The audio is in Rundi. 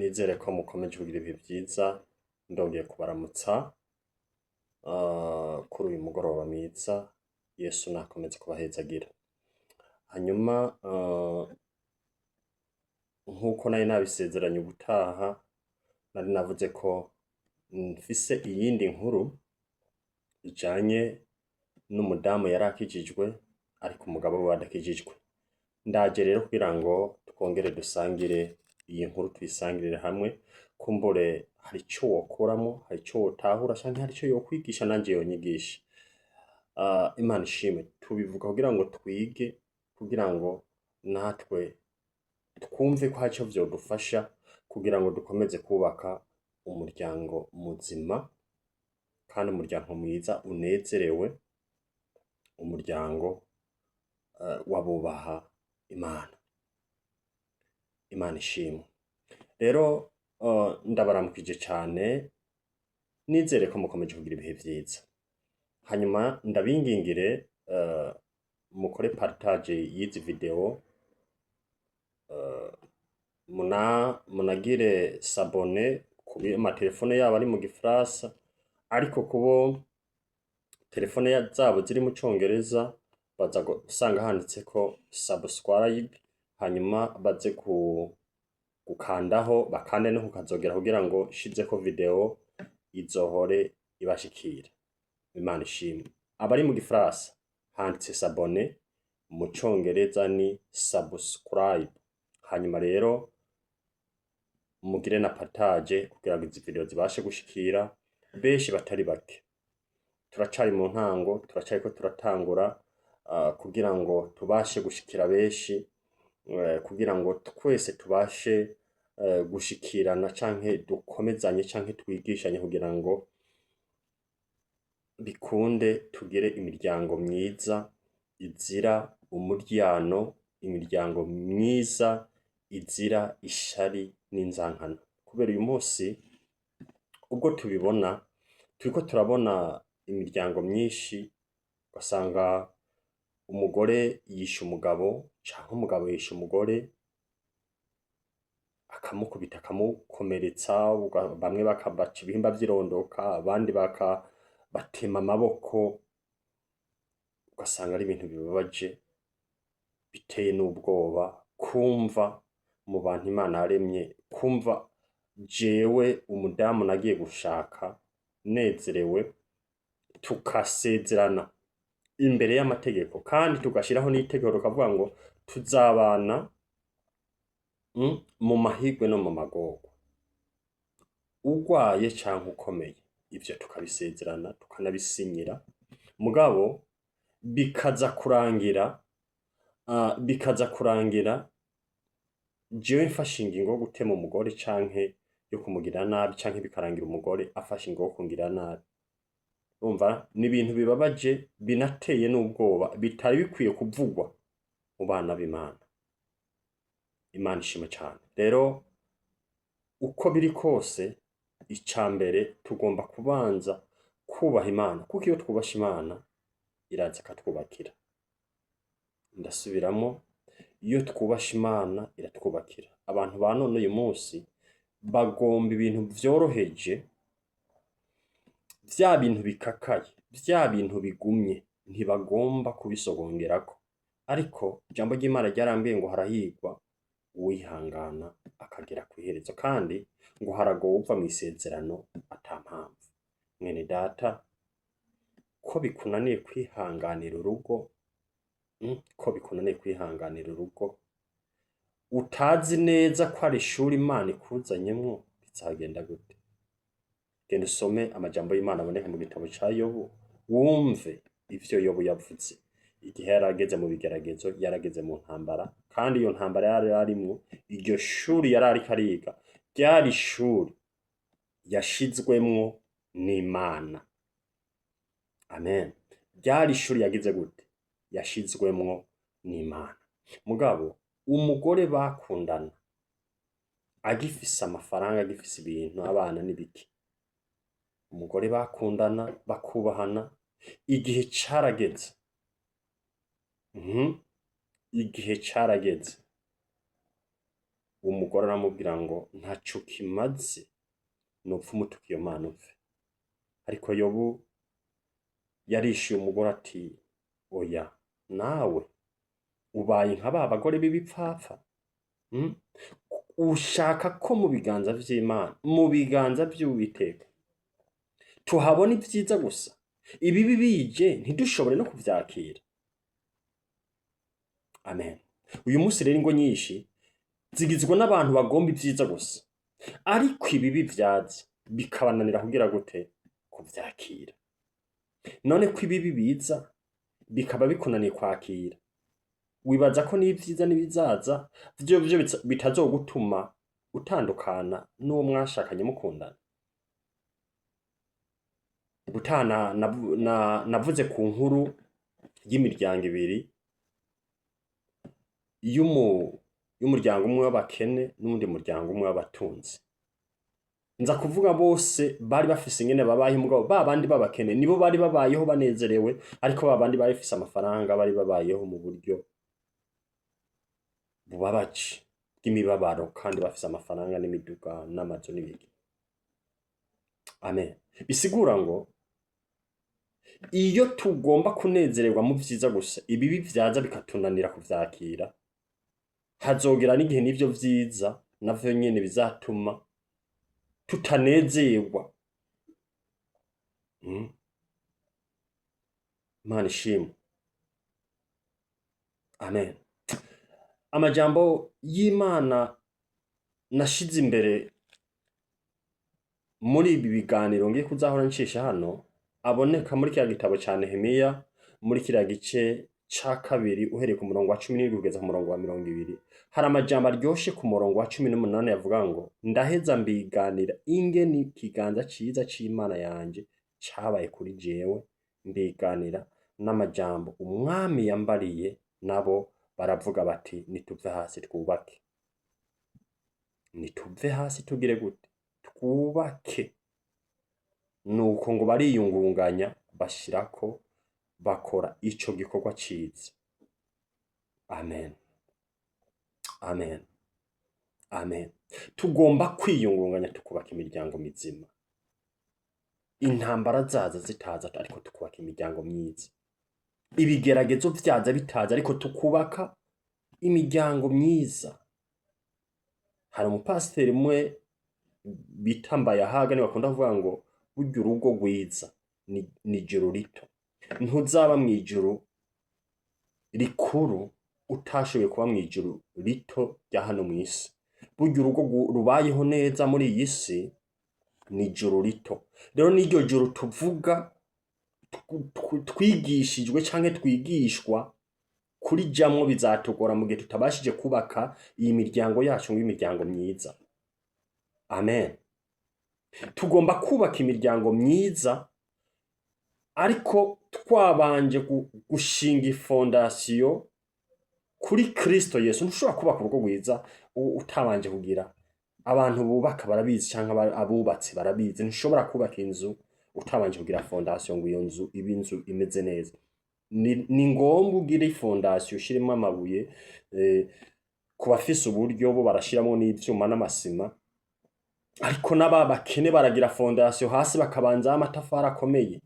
Nizere ko mukomeje kugira ibihe vyiza. Ndongeye kubaramutsa kuri uyu mugoroba mwiza. Yesu nakomeze kubahezagira. Hanyuma nk'uko nari nabisezeranye ubutaha, nari navuze ko mfise iyindi nkuru ijanye n'umudamu yari akijijwe ariko umugabo we adakijijwe. Ndaje rero kugira ngo twongere dusangire iyi nkuru, tuyisangirire hamwe. Kumbure hari ico wokuramwo, hari ico wotahura, canke hari ico yokwigisha nanje yonyigisha. Imana ishimwe. Tubivuga kugira ngo twige, kugira ngo natwe twumve ko hari ico vyodufasha kugira ngo dukomeze kubaka umuryango muzima kandi umuryango mwiza unezerewe, umuryango w'abubaha Imana. Imana ishimwe. Rero ndabaramukije cane, nizere ko mukomeje kugira ibihe vyiza. Hanyuma ndabingingire mukore partage y'izi video, munagire s'abonner ku amatelefone yabo ari mu gifaransa, ariko kubo telefone zabo ziri mu congereza baza gusanga handitseko subscribe, hanyuma baze ku gukandaho, bakande no kukazogera kugira ngo nshizeko video izohore ibashikira. Imana ishimwe. Abari mu gifaransa handitse s'abonner, mu congereza ni subscribe. Hanyuma rero mugire na partage kugira ngo izi video zibashe gushikira benshi batari bake. Turacari mu ntango, turacariko turatangura kugira ngo tubashe gushikira benshi, kugira ngo twese tubashe gushikirana canke dukomezanye canke twigishanye, kugira ngo bikunde tugire imiryango myiza izira umuryano, imiryango myiza izira ishari n'inzankano. Kubera uyu munsi ubwo tubibona, turiko turabona imiryango myinshi ugasanga umugore yishe umugabo canke umugabo yishe umugore, akamukubita, akamukomeretsa, bamwe bakabaca ibihimba vy'irondoka, abandi bakabatema amaboko, ugasanga ari ibintu bibabaje, biteye n'ubwoba kumva mu bantu Imana yaremye, kumva jewe umudamu nagiye gushaka nezerewe, tukasezerana imbere y'amategeko kandi tugashiraho n'itegeko tukavuga ngo tuzabana mu mahigwe no mu magorwa, urwaye canke ukomeye, ivyo tukabisezerana tukanabisinyira, mugabo bikaza kurangira jewe mfashe ingingo yo gutema umugore canke yo kumugirira nabi, canke bikarangira umugore afashe ingingo yo kungirira nabi. Urumva ni ibintu bibabaje, binateye n'ubwoba, bitari bikwiye kuvugwa mu bana b'Imana. Imana ishimwe cane. Rero uko biri kose, ica mbere tugomba kubanza kubaha Imana, kuko iyo twubashe Imana iraza ikatwubakira. Ndasubiramo, iyo twubashe Imana iratwubakira. Abantu ba none uyu munsi bagomba ibintu vyoroheje, vya bintu bikakaye, vya bintu bigumye ntibagomba kubisogongerako. Ariko ijambo ry'Imana ryarambwiye ngo harahirwa uwihangana akagera kw'iherezo, kandi ngo haragowe uva mw'isezerano ata mpamvu. Mwene data, ko bikunaniye kwihanganira urugo, ko bikunaniye kwihanganira urugo utazi neza ko ari ishuri Imana ikuzanyemwo, bizagenda gute? Genda usome amajambo y'Imana aboneka mu gitabo ca Yobu, wumve ivyo Yobu yavuze igihe yari ageze mu bigeragezo, yarageze mu ntambara. Kandi iyo ntambara yari arimwo, iryo shuri yari ariko ariga, ryari ishuri yashizwemwo n'Imana. Amen. Ryari ishuri yagize gute? Yashizwemwo n'Imana. Mugabo umugore bakundana agifise amafaranga, agifise ibintu, abana n'ibiki, umugore bakundana bakubahana, igihe carageze, igihe carageze. Umugore aramubwira ngo ntaco kimaze, nupfa umutuka iyo Mana upfe. Ariko Yobu yarishuye umugore ati oya, nawe ubaye nka ba bagore b'ibipfapfa. Ushaka ko mu biganza vy'Imana, mu biganza vy'Uwiteka tuhabona ivyiza gusa, ibibi bije ntidushobore no kuvyakira. Amen. Uyu munsi rero ingo nyinshi zigizwe n'abantu bagomba ivyiza gusa, ariko ibibi vyaza bikabananira kugira gute? Kuvyakira. None ko ibibi biza bikaba bikunaniye kwakira, wibaza ko n'ivyiza n'ibizaza vyo bitazogutuma utandukana n'uwo mwashakanye mukundana? Ubutaha navuze ku nkuru y'imiryango ibiri, y'umuryango umwe w'abakene n'uwundi muryango umwe w'abatunzi. Nza kuvuga bose bari bafise ingene babayeho, mugabo ba bandi b'abakene nibo bari babayeho banezerewe, ariko ba bandi bari bafise amafaranga bari babayeho mu buryo bubabaje bw'imibabaro, kandi bafise amafaranga n'imiduga n'amazu n'ibiki. Amen. Bisigura ngo iyo tugomba kunezererwa mu vyiza gusa, ibibi vyaza bikatunanira kuvyakira, hazogera n'igihe n'ivyo vyiza navyo nyene bizatuma tutanezerwa. Imana ishimwe. Amen. Amajambo y'Imana nashize imbere muri ibi biganiro ngiye kuzahora ncisha hano aboneka muri kiriya gitabo ca Nehemiya, muri kiriya gice ca kabiri, uhereye ku murongo wa 17 kugeza ku murongo wa 20. Hari amajambo aryoshe ku murongo wa 18 yavuga ngo ndaheza mbiganira ingene ikiganza ciza c'Imana yanje cabaye kuri jewe, mbiganira n'amajambo umwami yambariye, nabo baravuga bati nituve hasi twubake. Nituve hasi tugire gute? Twubake. Nuko ngo bariyungunganya bashirako bakora ico gikorwa ciza. Amen. Amen. Amen. Tugomba kwiyungunganya tukubaka imiryango mizima. Intambara zaza zitaza, ariko tukubaka imiryango myiza. Ibigeragezo vyaza bitaza, ariko tukubaka imiryango myiza. Hari umupasiteri umwe bita Mbayahaga niwe bakunda kuvuga ngo burya urugo rwiza ni ijuru rito. Ntuzaba mw'ijuru rikuru utashoboye kuba mw'ijuru rito rya hano mw'isi. Burya urugo rubayeho neza muri iyi si ni ijuru rito. Rero n'iryo juru tuvuga twigishijwe canke twigishwa kurijamwo bizatugora mu gihe tutabashije kubaka iyi miryango yacu ngo imiryango myiza. Amen. Tugomba kubaka imiryango myiza, ariko twabanje gushinga ifondasiyo kuri Kristo Yesu. Ntushobora kubaka urugo rwiza utabanje kugira abantu bubaka barabizi, canke abubatsi barabizi. Ntushobora kubaka inzu utabanje kugira fondasiyo ngo iyo nzu ibe inzu imeze neza. Ni ngombwa ugire ifondasiyo, ushiremo amabuye, ku bafise uburyo bo barashiramwo n'ivyuma n'amasima, ariko n'aba bakene baragira fondasiyo hasi bakabanzaho amatafari akomeye.